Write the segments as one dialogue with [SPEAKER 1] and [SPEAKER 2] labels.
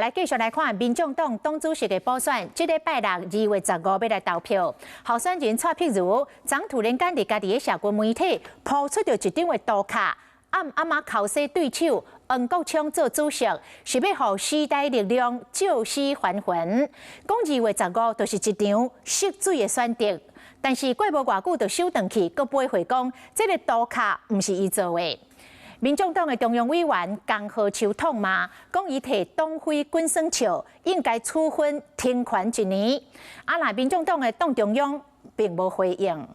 [SPEAKER 1] 來繼續來看民眾黨黨主席的補選，這禮拜六2月15欲來投票。候選人蔡壁如昨突然間佇家己的社群媒體拋出著一張的圖卡，暗暗仔口說對手黃國昌做主席，是欲予時代力量借屍還魂。講2月15就是一場縮水的選擇，但是過無偌久就收轉去，閣駁回講這个圖卡毋是伊做的。民眾黨的中央委員江河秋痛罵，講伊提黨徽滾耍笑，應該處分停權一年。啊，若民眾黨的黨中央並無回應。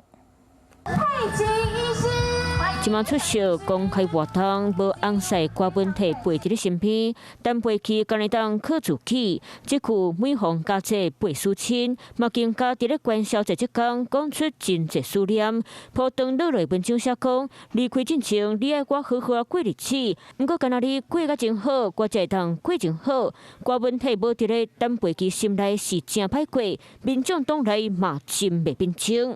[SPEAKER 2] 這馬出席公開活動，無紅色郭文體陪佇咧身邊，但背棄共會當靠自己。這句每逢佳節倍思親，嘛更加佇咧元宵節這工講出真濟思念。鋪長落來文章寫講，離開進前，你愛我好好仔過日子，毋過敢若你過甲真好，我才會當過真好。郭文體無佇咧等背棄心內是誠歹過，民眾黨內嘛真袂平靜。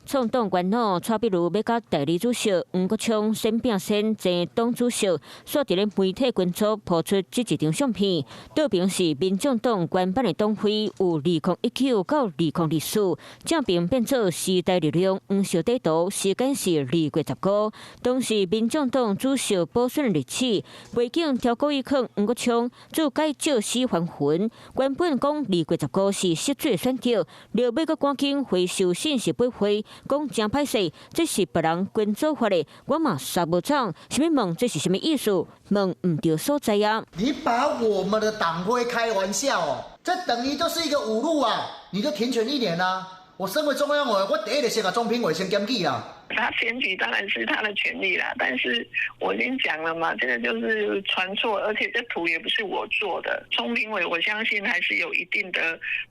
[SPEAKER 2] 創黨元老蔡壁如欲佮代理主席黃國昌選拼選爭黨主席，煞佇咧媒體群組拋出這一張相片，倒爿是民眾黨官版的黨徽，有2019到2024，正爿變做時代力量黃色底圖，時間是2月15，當時民眾黨主席補選的日子，背景挑故意囥黃國昌，注解借屍還魂。原本講2月15是縮水選擇，落尾閣趕緊回收信息駁回。講誠歹勢，這是別人群組發的，我嘛捎無創，啥物問這是啥物意思？問毋著所在啊！
[SPEAKER 3] 你把我們的黨徽開玩笑哦，這等於就是一個侮辱啊！你就停權一年啊！我身為中央委員，我第一個先共中評委先檢舉啊！
[SPEAKER 4] 他選舉當然是他的權利啦，但是我已經講了嘛，這個就是傳錯，而且這圖也不是我做的。中評委我相信還是有一定的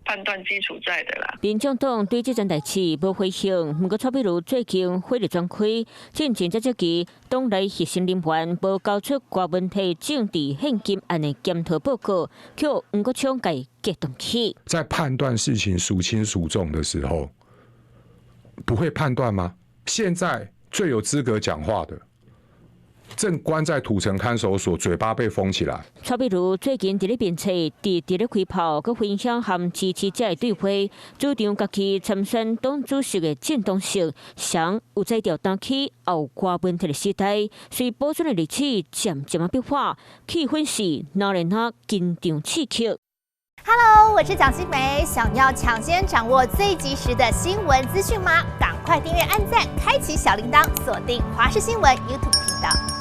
[SPEAKER 4] 判斷基礎在的啦。
[SPEAKER 2] 民眾黨對這件代誌無回應，毋過蔡壁如最近火力全開，進前這這期黨內核心人員無交出郭文體政治獻金案的檢討報告，予黃國昌共激動起。
[SPEAKER 5] 在判斷事情孰輕孰重的時候，不會判斷嗎？現在最有資格講話的，正關在土城看守所，嘴巴被封起來。
[SPEAKER 2] 蔡壁如最近佇咧面冊，直直咧開炮，閣分享和支持者的對話，主張家己參選黨主席的正當性，誰有才調擔起後郭文體的時代，隨補選的日子漸漸仔變化，氣氛是哪來哪緊張刺激。
[SPEAKER 6] Hello，我是蔣新梅，想要搶先掌握最及時的新聞資訊嗎？趕快訂閱、按讚、開啟小鈴鐺，鎖定華視新聞 YouTube 頻道。